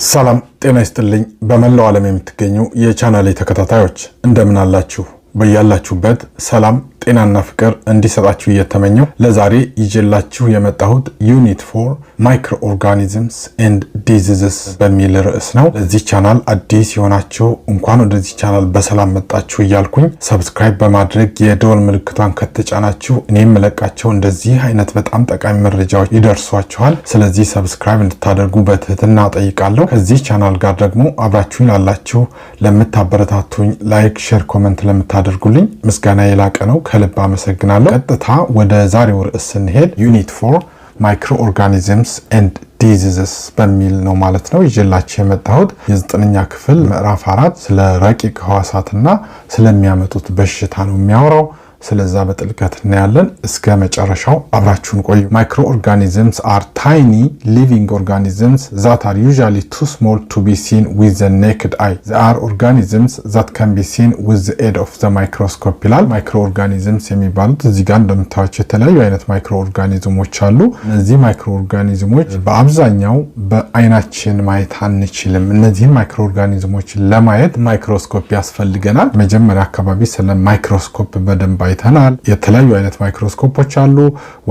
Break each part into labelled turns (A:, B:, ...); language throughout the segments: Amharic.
A: ሰላም ጤና ይስጥልኝ። በመላው ዓለም የምትገኙ የቻናሌ ተከታታዮች እንደምን አላችሁ? በያላችሁበት ሰላም ጤናና ፍቅር እንዲሰጣችሁ እየተመኘሁ ለዛሬ ይዤላችሁ የመጣሁት unit 4 microorganisms and diseases በሚል ርዕስ ነው። ለዚህ ቻናል አዲስ የሆናችሁ እንኳን ወደዚህ ቻናል በሰላም መጣችሁ እያልኩኝ subscribe በማድረግ የደወል ምልክቷን ከተጫናችሁ እኔ የምለቃቸው እንደዚህ አይነት በጣም ጠቃሚ መረጃዎች ይደርሷችኋል። ስለዚህ subscribe እንድታደርጉ በትህትና እጠይቃለሁ። ከዚህ ቻናል ጋር ደግሞ አብራችሁኝ ላላችሁ፣ ለምታበረታቱኝ፣ like፣ share፣ comment ለምታደርጉልኝ ምስጋና የላቀ ነው። ከልብ አመሰግናለሁ። ቀጥታ ወደ ዛሬው ርዕስ ስንሄድ unit 4 microorganisms and diseases በሚል ነው ማለት ነው ይዤላችሁ የመጣሁት። የዘጠነኛ ክፍል ምዕራፍ 4 ስለ ረቂቅ ህዋሳትና ስለሚያመጡት በሽታ ነው የሚያወራው። ስለዛ በጥልቀት እናያለን። እስከ መጨረሻው አብራችሁን ቆዩ። Microorganisms are tiny living organisms that are usually too small to be seen with the naked eye. They are organisms that can be seen with the aid of the microscope ይላል። Microorganisms የሚባሉት እዚህ ጋር እንደምታዩቸው የተለያዩ አይነት microorganism ኦች አሉ። እነዚህ microorganism ኦች በአብዛኛው በአይናችን ማየት አንችልም። እነዚህን microorganism ኦች ለማየት ማይክሮስኮፕ ያስፈልገናል። መጀመሪያ አካባቢ ስለ ማይክሮስኮፕ በደንብ አይተናል። የተለያዩ አይነት ማይክሮስኮፖች አሉ።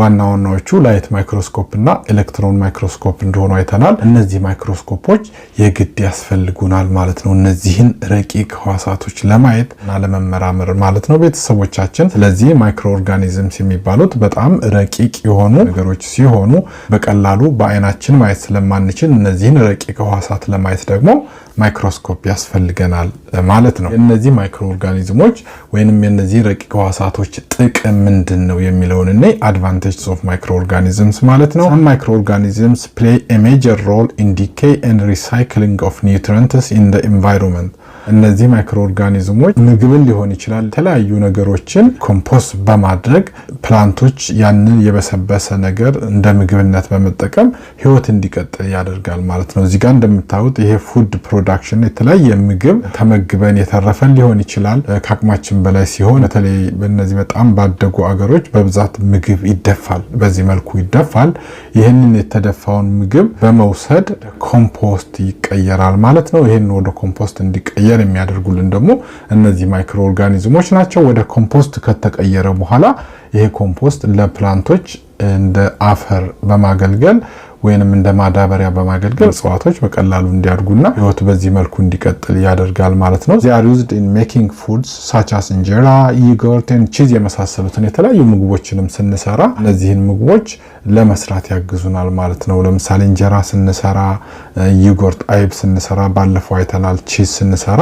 A: ዋና ዋናዎቹ light microscope እና electron microscope እንደሆኑ አይተናል። እነዚህ ማይክሮስኮፖች የግድ ያስፈልጉናል ማለት ነው፣ እነዚህን ረቂቅ ህዋሳቶች ለማየት እና ለመመራመር ማለት ነው ቤተሰቦቻችን። ስለዚህ microorganisms የሚባሉት በጣም ረቂቅ የሆኑ ነገሮች ሲሆኑ በቀላሉ በአይናችን ማየት ስለማንችል እነዚህን ረቂቅ ህዋሳት ለማየት ደግሞ ማይክሮስኮፕ ያስፈልገናል ማለት ነው። የእነዚህ microorganism ኦች ወይንም የእነዚህ ረቂቅ ህዋሳቶች ጥቅም ምንድን ነው የሚለውን እኔ advantages of microorganisms ማለት ነው። Some microorganisms play a major role in decay and recycling of nutrients in the environment። እነዚህ microorganism ኦች ምግብን ሊሆን ይችላል፣ የተለያዩ ነገሮችን ኮምፖስት በማድረግ plant ኦች ያንን የበሰበሰ ነገር እንደ ምግብነት በመጠቀም ህይወት እንዲቀጥል ያደርጋል ማለት ነው። እዚህ ጋር እንደምታዩት ይሄ food production፣ የተለያየ ምግብ ተመግበን የተረፈን ሊሆን ይችላል። ከአቅማችን በላይ ሲሆን በተለይ በእነዚህ በጣም ባደጉ አገሮች በብዛት ምግብ ይደፋል። በዚህ መልኩ ይደፋል። ይህንን የተደፋውን ምግብ በመውሰድ ኮምፖስት ይቀየራል ማለት ነው። ይህን ወደ ኮምፖስት እንዲቀየር የሚያደርጉልን ደግሞ እነዚህ microorganism ኦች ናቸው። ወደ ኮምፖስት ከተቀየረ በኋላ ይሄ ኮምፖስት ለ plant ኦች እንደ አፈር በማገልገል ወይንም እንደ ማዳበሪያ በማገልገል እጽዋቶች በቀላሉ እንዲያድጉና ህይወት በዚህ መልኩ እንዲቀጥል ያደርጋል ማለት ነው። They are used in making foods such as እንጀራ፣ yogurt፣ cheese የመሳሰሉትን የተለያዩ ምግቦችንም ስንሰራ እነዚህን ምግቦች ለመስራት ያግዙናል ማለት ነው። ለምሳሌ እንጀራ ስንሰራ፣ yogurt አይብ ስንሰራ ባለፈው አይተናል። Cheese ስንሰራ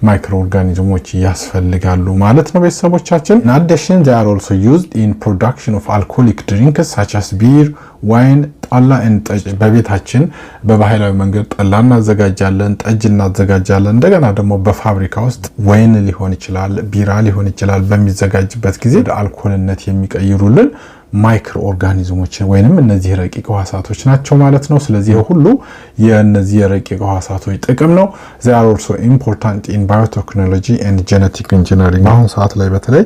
A: microorganism ኦች ያስፈልጋሉ ማለት ነው ቤተሰቦቻችን። In addition, they are also used in production of alcoholic drinks such as beer, wine፣ ጠላ and ጠጅ። በቤታችን በባህላዊ መንገድ ጠላ እናዘጋጃለን፣ ጠጅ እናዘጋጃለን። እንደገና ደግሞ በፋብሪካ ውስጥ ወይን ሊሆን ይችላል፣ ቢራ ሊሆን ይችላል። በሚዘጋጅበት ጊዜ ወደ አልኮልነት የሚቀይሩልን microorganism ኦች ወይንም እነዚህ ረቂቅ ህዋሳቶች ናቸው ማለት ነው። ስለዚህ ሁሉ የእነዚህ የረቂቅ ህዋሳቶች ጥቅም ነው። They are also important in biotechnology and genetic engineering። በአሁኑ ሰዓት ላይ በተለይ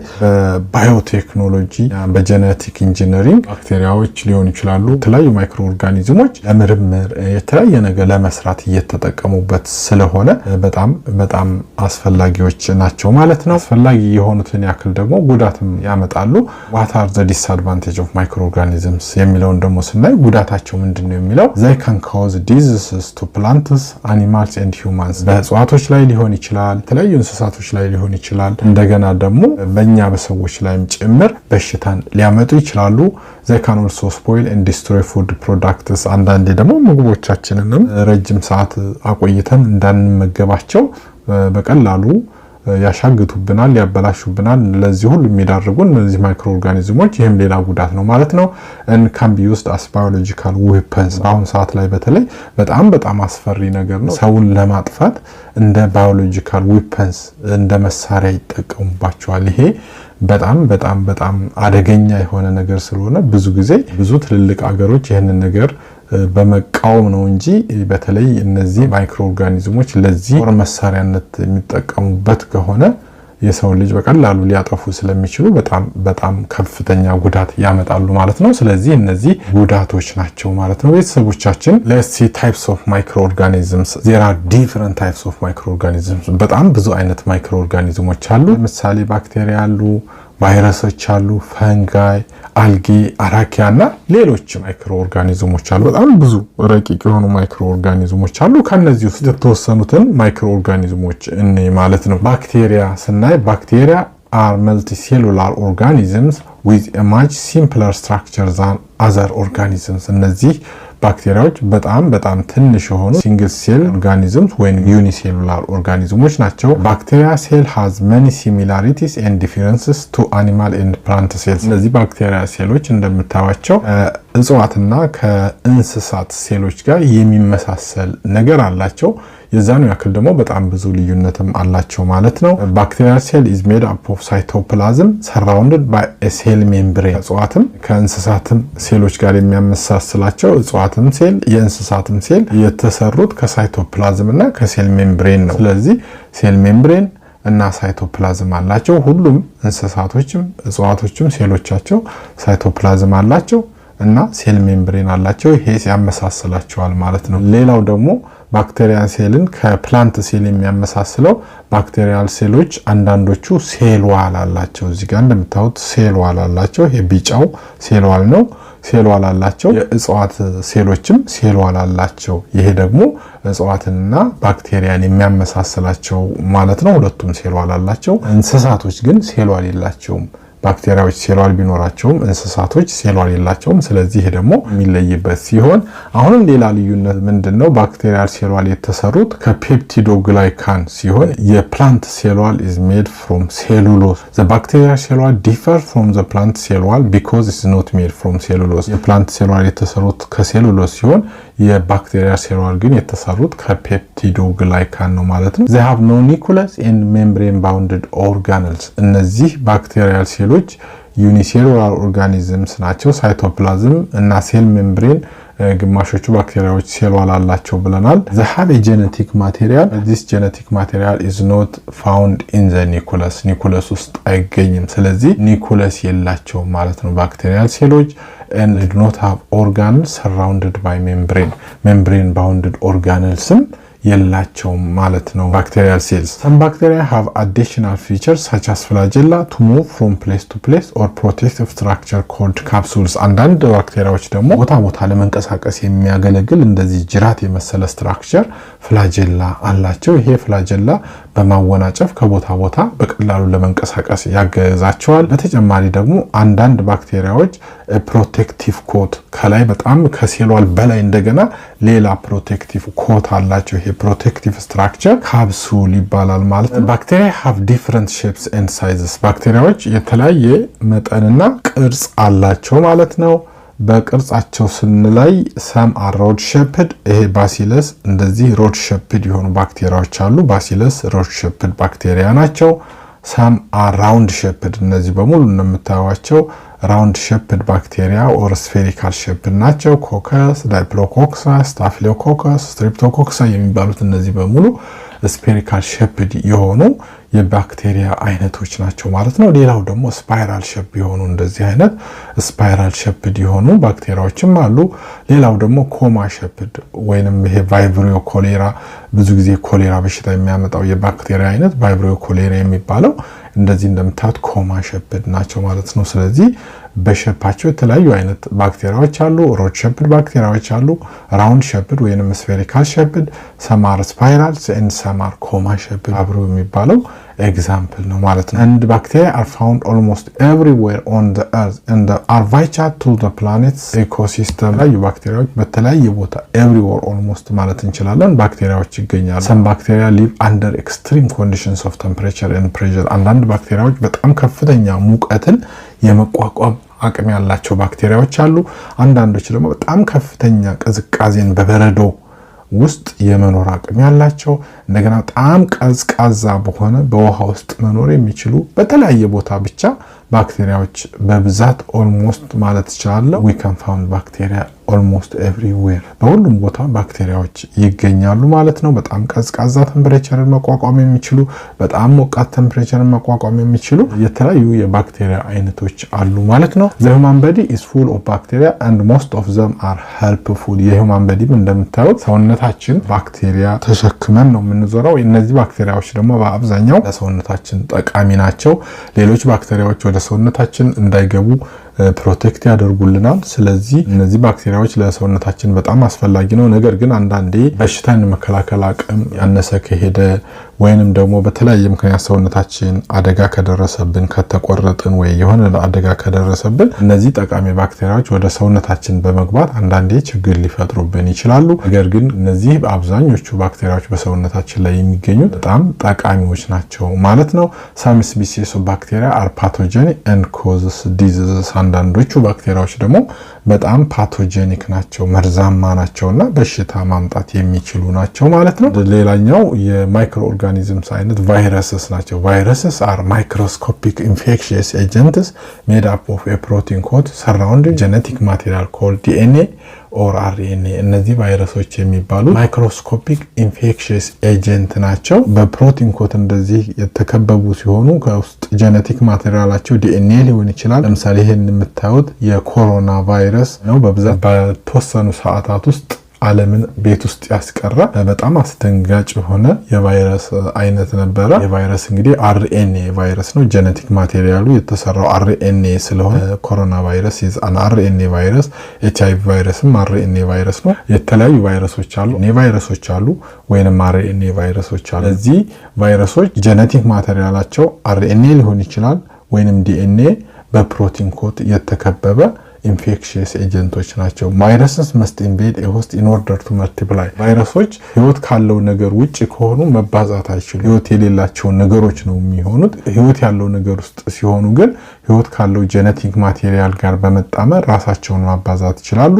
A: በባዮቴክኖሎጂ፣ በ genetic engineering ባክቴሪያዎች ሊሆኑ ይችላሉ፣ የተለያዩ microorganism ኦች ለምርምር የተለያየ ነገር ለመስራት እየተጠቀሙበት ስለሆነ በጣም በጣም አስፈላጊዎች ናቸው ማለት ነው። አስፈላጊ የሆኑትን ያክል ደግሞ ጉዳትም ያመጣሉ። What are the disadvantage of microorganisms የሚለውን ደግሞ ስናይ ጉዳታቸው ምንድን ነው የሚለው፣ they can cause diseases to plants, animals and humans። በእጽዋቶች ላይ ሊሆን ይችላል፣ የተለያዩ እንስሳቶች ላይ ሊሆን ይችላል። እንደገና ደግሞ በእኛ በሰዎች ላይም ጭምር በሽታን ሊያመጡ ይችላሉ። They can also spoil and destroy food products። አንዳንዴ ደግሞ ምግቦቻችንንም ረጅም ሰዓት አቆይተን እንዳንመገባቸው በቀላሉ ያሻግቱብናል፣ ያበላሹብናል። ለዚህ ሁሉ የሚዳርጉን እነዚህ microorganism ኦች፣ ይህም ሌላ ጉዳት ነው ማለት ነው። Can be used as biological weapons። በአሁኑ ሰዓት ላይ በተለይ በጣም በጣም አስፈሪ ነገር ነው። ሰውን ለማጥፋት እንደ biological weapons፣ እንደ መሳሪያ ይጠቀሙባቸዋል። ይሄ በጣም በጣም በጣም አደገኛ የሆነ ነገር ስለሆነ ብዙ ጊዜ ብዙ ትልልቅ አገሮች ይህንን ነገር በመቃወም ነው እንጂ በተለይ እነዚህ microorganism ኦች ለዚህ ጦር መሳሪያነት የሚጠቀሙበት ከሆነ የሰው ልጅ በቀላሉ ሊያጠፉ ስለሚችሉ በጣም በጣም ከፍተኛ ጉዳት ያመጣሉ ማለት ነው። ስለዚህ እነዚህ ጉዳቶች ናቸው ማለት ነው። ቤተሰቦቻችን፣ let's see types of microorganisms። There are different types of microorganisms። በጣም ብዙ አይነት microorganism ኦች አሉ። ለምሳሌ ባክቴሪያ አሉ፣ ቫይረሶች አሉ፣ fungi፣ algae፣ archaea እና ሌሎች microorganism ኦች አሉ። በጣም ብዙ ረቂቅ የሆኑ microorganism ኦች አሉ። ከነዚህ ውስጥ የተወሰኑትን microorganism ኦች እኔ ማለት ነው። ባክቴሪያ ስናይ bacteria are multicellular organisms with a much simpler structure than other organisms። እነዚህ ባክቴሪያዎች በጣም በጣም ትንሽ የሆኑ single cell organisms ወይም unicellular organism ኦች ናቸው። Bacteria cell has many similarities and differences to animal and plant cells። እነዚህ ባክቴሪያ ሴሎች እንደምታዩቸው እጽዋትና ከእንስሳት ሴሎች ጋር የሚመሳሰል ነገር አላቸው። የዛኑ ያክል ደግሞ በጣም ብዙ ልዩነትም አላቸው ማለት ነው። Bacterial cell is made up of cytoplasm surrounded by cell membrane። እጽዋትም ከእንስሳትም ሴሎች ጋር የሚያመሳስላቸው እጽዋትም ሴል የእንስሳትም ሴል የተሰሩት ከሳይቶፕላዝም እና ከ cell membrane ነው። ስለዚህ cell membrane እና ሳይቶፕላዝም አላቸው። ሁሉም እንስሳቶችም እጽዋቶችም ሴሎቻቸው ሳይቶፕላዝም አላቸው እና cell membrane አላቸው። ይሄ ያመሳስላቸዋል ማለት ነው። ሌላው ደግሞ bacterial cell ን ከ plant cell የሚያመሳስለው bacterial ሴሎች አንዳንዶቹ cell wall አላቸው። እዚህ ጋር እንደምታዩት cell wall አላቸው። ይሄ ቢጫው cell wall ነው። Cell wall አላቸው። የእጽዋት ሴሎችም cell wall አላቸው። ይሄ ደግሞ እጽዋትንና ባክቴሪያን የሚያመሳስላቸው ማለት ነው። ሁለቱም cell wall አላቸው። እንስሳቶች ግን cell wall የላቸውም። ባክቴሪያዎች cell wall ቢኖራቸውም እንስሳቶች cell wall የላቸውም። ስለዚህ ይሄ ደግሞ የሚለይበት ሲሆን አሁንም ሌላ ልዩነት ምንድን ነው? Bacterial cell wall የተሰሩት ከ peptidoglycan ሲሆን የ plant cell wall is made from cellulose። The bacterial cell wall differ from the plant cell wall because is not made from cellulose። የ plant cell wall የተሰሩት ከ cellulose ሲሆን የ bacterial cell wall ግን የተሰሩት ከ peptidoglycan ነው ማለት ነው። They have no nucleus and membrane bounded organelles። እነዚህ bacterial ሴሎች unicellular organisms ናቸው። ሳይቶፕላዝም እና cell membrane፣ ግማሾቹ ባክቴሪያዎች cell wall አላቸው ብለናል። They have genetic material። This genetic material is not found in the nucleus፣ ኒኩለስ ውስጥ አይገኝም። ስለዚህ ኒኩለስ የላቸውም ማለት ነው bacterial ሴሎች። And do not have organelles surrounded by membrane። Membrane bounded organelles ም የላቸውም ማለት ነው። Bacterial cells፣ some bacteria have additional features such as flagella to move from place to place or protective structure called capsules። አንዳንድ ባክቴሪያዎች ደግሞ ቦታ ቦታ ለመንቀሳቀስ የሚያገለግል እንደዚህ ጅራት የመሰለ structure flagella አላቸው። ይሄ flagella በማወናጨፍ ከቦታ ቦታ በቀላሉ ለመንቀሳቀስ ያገዛቸዋል። በተጨማሪ ደግሞ አንዳንድ ባክቴሪያዎች protective coat ከላይ በጣም ከ cell wall በላይ እንደገና ሌላ protective coat አላቸው። ይሄ protective structure capsule ይባላል ማለት ነው። Bacteria have different shapes and sizes። ባክቴሪያዎች የተለያየ መጠንና ቅርጽ አላቸው ማለት ነው። በቅርጻቸው ስንለይ some are rod shaped፣ ይሄ bacillus እንደዚህ rod shaped የሆኑ ባክቴሪያዎች አሉ። Bacillus rod shaped ባክቴሪያ ናቸው። Some are round shaped፣ እነዚህ በሙሉ እንደምታዩቸው round shaped bacteria or spherical shaped ናቸው። Coccus፣ diplococci፣ staphylococcus፣ streptococci የሚባሉት እነዚህ በሙሉ spherical shaped የሆኑ የባክቴሪያ አይነቶች ናቸው ማለት ነው። ሌላው ደግሞ spiral shape የሆኑ፣ እንደዚህ አይነት spiral shaped የሆኑ ባክቴሪያዎችም አሉ። ሌላው ደግሞ comma shaped ወይንም ይሄ Vibrio cholera፣ ብዙ ጊዜ ኮሌራ በሽታ የሚያመጣው የባክቴሪያ አይነት Vibrio cholera የሚባለው እንደዚህ እንደምታዩት comma shaped ናቸው ማለት ነው። ስለዚህ በ shape ኣቸው የተለያዩ አይነት ባክቴሪያዎች አሉ። Rod shaped ባክቴሪያዎች አሉ። Round shaped ወይንም spherical shaped፣ some are spirals and some are comma shaped፣ Vibrio የሚባለው example ነው ማለት ነው። And bacteria are found almost everywhere on the earth and are vital to the planet's ecosystem። የተለያዩ ባክቴሪያዎች በተለያየ ቦታ everywhere almost ማለት እንችላለን ባክቴሪያዎች ይገኛሉ። Some bacteria live under extreme conditions of temperature and pressure። አንዳንድ ባክቴሪያዎች በጣም ከፍተኛ ሙቀትን የመቋቋም አቅም ያላቸው ባክቴሪያዎች አሉ። አንዳንዶች ደግሞ በጣም ከፍተኛ ቅዝቃዜን በበረዶ ውስጥ የመኖር አቅም ያላቸው፣ እንደገና በጣም ቀዝቃዛ በሆነ በውሃ ውስጥ መኖር የሚችሉ፣ በተለያየ ቦታ ብቻ ባክቴሪያዎች በብዛት almost ማለት እችላለሁ we can found bacteria almost everywhere። በሁሉም ቦታ ባክቴሪያዎች ይገኛሉ ማለት ነው። በጣም ቀዝቃዛ temperature ን መቋቋም የሚችሉ፣ በጣም ሞቃት temperature ን መቋቋም የሚችሉ የተለያዩ የባክቴሪያ አይነቶች አሉ ማለት ነው። The human body is full of bacteria and most of them are helpful። የ human body ም እንደምታዩት ሰውነታችን ባክቴሪያ ተሸክመን ነው የምንዞረው። እነዚህ ባክቴሪያዎች ደግሞ በአብዛኛው ለሰውነታችን ጠቃሚ ናቸው። ሌሎች ባክቴሪያዎች ወደ ሰውነታችን እንዳይገቡ protect ያደርጉልናል። ስለዚህ እነዚህ ባክቴሪያዎች ለሰውነታችን በጣም አስፈላጊ ነው። ነገር ግን አንዳንዴ በሽታን የመከላከል አቅም ያነሰ ከሄደ ወይንም ደግሞ በተለያየ ምክንያት ሰውነታችን አደጋ ከደረሰብን፣ ከተቆረጥን ወይ የሆነ አደጋ ከደረሰብን እነዚህ ጠቃሚ ባክቴሪያዎች ወደ ሰውነታችን በመግባት አንዳንዴ ችግር ሊፈጥሩብን ይችላሉ። ነገር ግን እነዚህ አብዛኞቹ ባክቴሪያዎች በሰውነታችን ላይ የሚገኙት በጣም ጠቃሚዎች ናቸው ማለት ነው። Some species of bacteria are pathogenic and causes diseases። አንዳንዶቹ ባክቴሪያዎች ደግሞ በጣም pathogenic ናቸው፣ መርዛማ ናቸው እና በሽታ ማምጣት የሚችሉ ናቸው ማለት ነው። ሌላኛው የ microorganisms አይነት viruses ናቸው። Viruses are microscopic infectious agents made up of a protein coat surrounding genetic material called DNA or RNA። እነዚህ ቫይረሶች የሚባሉ microscopic infectious agent ናቸው። በ protein coat እንደዚህ የተከበቡ ሲሆኑ ከውስጥ genetic material ኣቸው ዲኤንኤ ሊሆን ይችላል። ለምሳሌ ይህን የምታዩት የኮሮና ቫይረስ ነው። በብዛት በተወሰኑ ሰዓታት ውስጥ ዓለምን ቤት ውስጥ ያስቀረ በጣም አስደንጋጭ የሆነ የቫይረስ አይነት ነበረ። የቫይረስ እንግዲህ RNA ቫይረስ ነው። Genetic material ኡ የተሰራው RNA ስለሆነ corona virus is an RNA virus። HIV ቫይረስም RNA ቫይረስ ነው። የተለያዩ ቫይረሶች አሉ፣ ኤ ቫይረሶች አሉ ወይንም RNA ቫይረሶች አሉ። እነዚህ ቫይረሶች genetic material ኣቸው RNA ሊሆን ይችላል ወይንም DNA በ protein coat የተከበበ infectious agent ኦች ናቸው። Viruses must invade a host in order to multiply። ቫይረሶች ህይወት ካለው ነገር ውጭ ከሆኑ መባዛት አይችሉም። ህይወት የሌላቸው ነገሮች ነው የሚሆኑት። ህይወት ያለው ነገር ውስጥ ሲሆኑ ግን ህይወት ካለው genetic material ጋር በመጣመር ራሳቸውን ማባዛት ይችላሉ።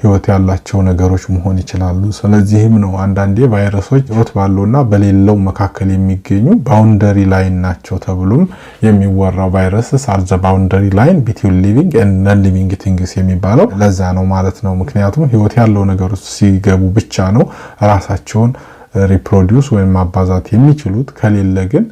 A: ህይወት ያላቸው ነገሮች መሆን ይችላሉ። ስለዚህም ነው አንዳንዴ ቫይረሶች ህይወት ባለውና በሌለው መካከል የሚገኙ boundary line ናቸው ተብሎም የሚወራው። Viruses are the boundary line between living and non living things የሚባለው ለዛ ነው ማለት ነው። ምክንያቱም ህይወት ያለው ነገር ውስጥ ሲገቡ ብቻ ነው ራሳቸውን reproduce ወይም ማባዛት የሚችሉት። ከሌለ ግን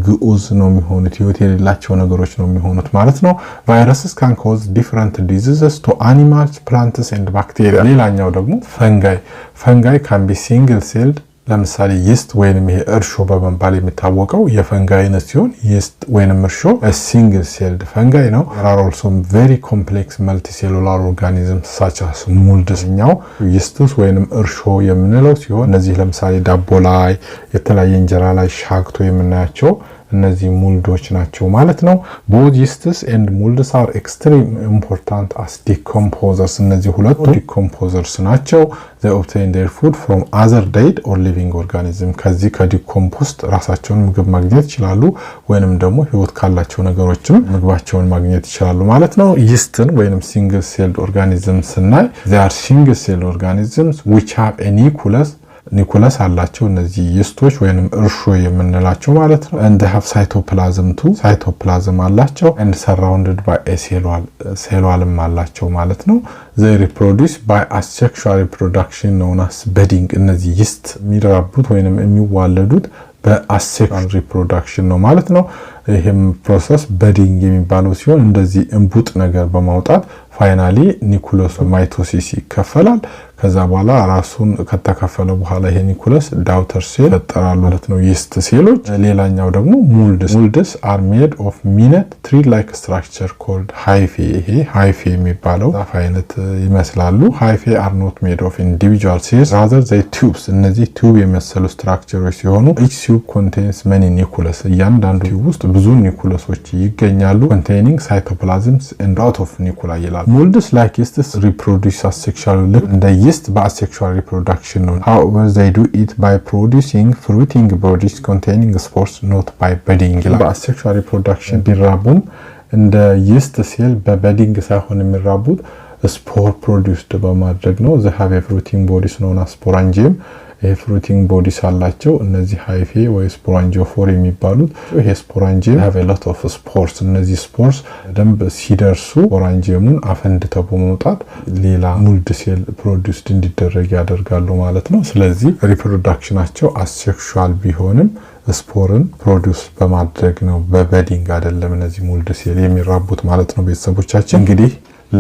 A: ግዑዝ ነው የሚሆኑት፣ ህይወት የሌላቸው ነገሮች ነው የሚሆኑት ማለት ነው። Viruses can cause different diseases to animals, plants and bacteria። ሌላኛው ደግሞ fungi። Fungi can be single celled፣ ለምሳሌ yeast ወይንም ይሄ እርሾ በመባል የሚታወቀው የ fungi አይነት ሲሆን yeast ወይንም እርሾ single celled fungi ነው። Are also very complex multicellular organism such as molds። ኛው yeasts ወይንም እርሾ የምንለው ሲሆን እነዚህ ለምሳሌ ዳቦ ላይ፣ የተለያየ እንጀራ ላይ ሻግቶ የምናያቸው እነዚህ mold ኦች ናቸው ማለት ነው። Both yeasts and molds are extreme important as decomposers። እነዚህ ሁለቱ decomposers ናቸው። They obtain their food from other dead or living organism። ከዚህ ከ decomposed ራሳቸውን ምግብ ማግኘት ይችላሉ፣ ወይንም ደግሞ ህይወት ካላቸው ነገሮችም ምግባቸውን ማግኘት ይችላሉ ማለት ነው። Yeast ን ወይንም single celled organism ስናይ they are single celled organisms which have a nucleus። Nucleus አላቸው እነዚህ yeast ኦች ወይንም እርሾ የምንላቸው ማለት ነው። And have cytoplasm too፣ cytoplasm አላቸው። And surrounded by cell wall፣ cell wall ም አላቸው ማለት ነው። They reproduce by asexual reproduction known as budding። እነዚህ yeast የሚራቡት ወይንም የሚዋለዱት በ asexual reproduction ነው ማለት ነው። ይህም process budding የሚባለው ሲሆን እንደዚህ እንቡጥ ነገር በማውጣት finally nucleus ኡ mitosis ይከፈላል። ከዛ በኋላ ራሱን ከተከፈለ በኋላ ይሄ nucleus daughter cell ይፈጠራሉ ማለት ነው፣ yeast ሴሎች። ሌላኛው ደግሞ molds። Molds are made of minute thread like structure called hyphae። ይሄ hyphae የሚባለው ዛፍ አይነት ይመስላሉ። Hyphae are not made of individual cells, rather they tubes። እነዚህ tube የመሰሉ structure ኦች ሲሆኑ each tube contains many nucleus። እያንዳንዱ tube ውስጥ ብዙ ኒኩለሶች ይገኛሉ። Containing cytoplasms and lot of nuclei ይላል። Molds, like yeasts, reproduce asexual። ልክ እንደ yeast በ asexual reproduction ነው። However, they do it by producing fruiting bodies containing spores, not by budding ይላል። በ asexual reproduction ቢራቡም እንደ yeast cell በ budding ሳይሆን የሚራቡት spore produced በማድረግ ነው። They have fruiting bodies known as sporangium. ይሄ fruiting bodies አላቸው። እነዚህ hyphae ወይ sporangiophore የሚባሉት፣ ይሄ sporangium have a lot of spores። እነዚህ spores በደንብ ሲደርሱ sporangium ኡን አፈንድተው በመውጣት ሌላ mold cell produced እንዲደረግ ያደርጋሉ ማለት ነው። ስለዚህ reproduction ኣቸው asexual ቢሆንም spore ን produce በማድረግ ነው፣ በ budding አይደለም እነዚህ mold cell የሚራቡት ማለት ነው። ቤተሰቦቻችን፣ እንግዲህ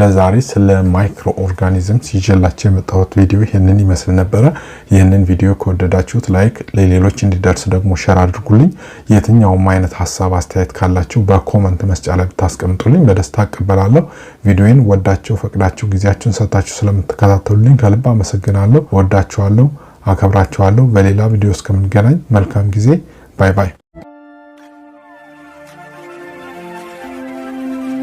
A: ለዛሬ ስለ microorganisms ይዤላችሁ የመጣሁት ቪዲዮ ይህንን ይመስል ነበረ። ይህንን ቪዲዮ ከወደዳችሁት like፣ ለሌሎች እንዲደርስ ደግሞ share አድርጉልኝ። የትኛውም አይነት ሀሳብ አስተያየት ካላችሁ በ comment መስጫ ላይ ብታስቀምጡልኝ በደስታ እቀበላለሁ። ቪዲዮዬን ወዳችሁ ፈቅዳችሁ ጊዜያችሁን ሰጥታችሁ ስለምትከታተሉልኝ ከልብ አመሰግናለሁ። ወዳችኋለሁ፣ አከብራችኋለሁ። በሌላ ቪዲዮ እስከምንገናኝ መልካም ጊዜ። Bye bye።